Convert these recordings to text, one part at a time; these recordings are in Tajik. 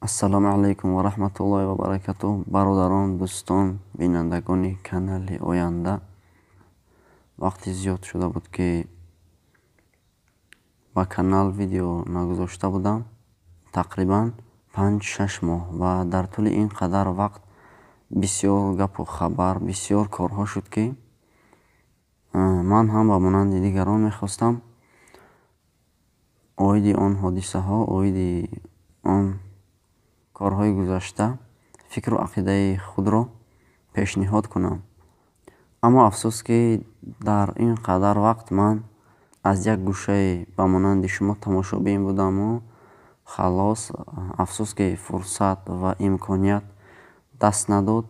Ассалому алайкум ва раҳматуллоҳи ва баракатуҳ. Бародарон, дӯстон, бинандагони канали Оянда, вақти зиёд шуда буд, ки ба канал видео нагузошта будам, тақрибан 5-6 моҳ. Ва дар тӯли ин қадар вақт бисёр гапу хабар, бисёр корҳо шуд, ки ман ҳам ба монанди дигарон мехостам оиди он ҳодисаҳо, оиди он корҳои гузашта фикру ақидаи худро пешниҳод кунам. Аммо афсӯс, ки дар ин қадар вақт ман аз як гӯшае ба монанди шумо тамошобин будаму халос. Афсӯс, ки фурсат ва имконият даст надод.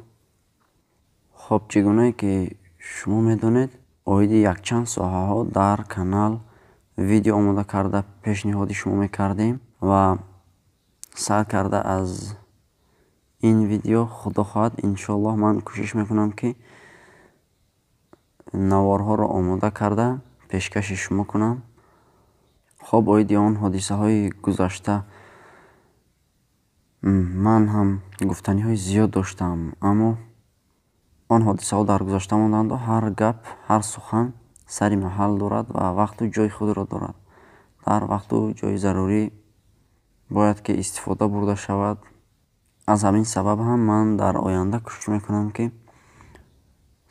Хоб, чӣ гунае ки шумо медонед, оиди якчанд соҳаҳо дар канал видео омода карда пешниҳоди шумо мекардем. Ва сар карда аз ин видео, худо хоҳад, иншоаллоҳ, ман кӯшиш мекунам, ки наворҳоро омода карда пешкаши шумо кунам. Хоб, оиди он ҳодисаҳои гузашта ман ҳам гуфтаниҳои зиёд доштам, аммо он ҳодисаҳо дар гузашта монданду ҳар гап, ҳар сухан сари маҳал дорад ва вақту ҷои худро дорад. Дар вақту ҷои зарурӣ бояд ки истифода бурда шавад. Аз ҳамин сабаб ҳам ман дар оянда кӯшиш мекунам, ки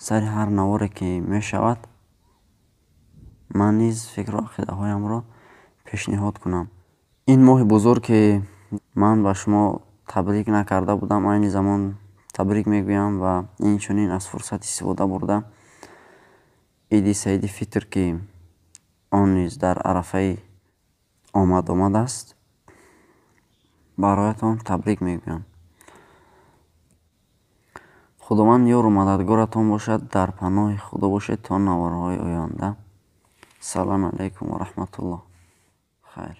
сари ҳар наворе ки мешавад, ман низ фикру ақидаҳоямро пешниҳод кунам. Ин моҳи бузург, ки ман ба шумо табрик накарда будам, айни замон табрик мегӯям. Ва инчунин аз фурсат истифода бурда, Иди Саиди Фитр, ки он низ дар арафаи омад омадааст, бароятон табрик мегӯям. Худованд ёру мададгоратон бошад. Дар паноҳи Худо бошед то наворҳои оянда. Салому алайкум ва раҳматуллоҳ. Хайр.